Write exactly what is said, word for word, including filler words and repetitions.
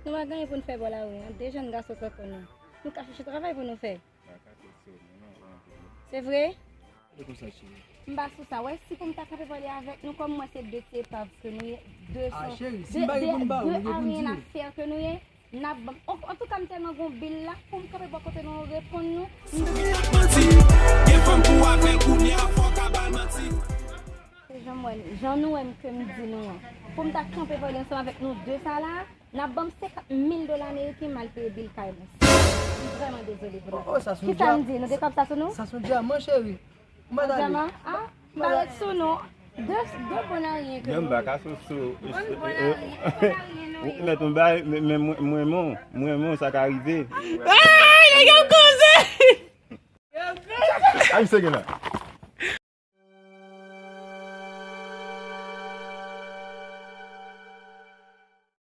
Nou pa gen anyen pou n fè bò lari an. De jèn gason tankou nou. Nou ka chèche travay pou nou fè. Se vre? M pa sou sa. Wè, si pou m ta kanpe pale avèk nou, kòm mwen se de ti epav ke nou ye, de Ah, cheri, si m pa gen pou m ba ou, de aryen afè ke nou ye, n ap ban m. Antouka, m tèlman gon bil la, pou m kanpe bò kote nou, reponn nou. Manti. Gen fanm pou w ap fè kounye a, fò w ka ba l manti. Se jan m wè, jan nou wè m ke m di nou an. Pou m ta kanpe pale ansanm avèk nou de sa la, n ap ban m senkant mil dola ameriken, m al peye bil kay mwen. M vrèman dezole pou nou. Oh, oh, sa se yon Kisa m dya- di? Nou gen kòb sa sou nou? Sa se yon dyaman, cheri. Yon dyaman? Ah, m pa ret sou nou. De, de bon aryen ke Menm nou baka ye. Sou sou. Bon, bon aryen, bon aryen nou ye. Mèt yon bay, men, men mwen, mwen, mwen, mwen, sa ka rive. Ay, nèg ap koze! Ay, misye gen la.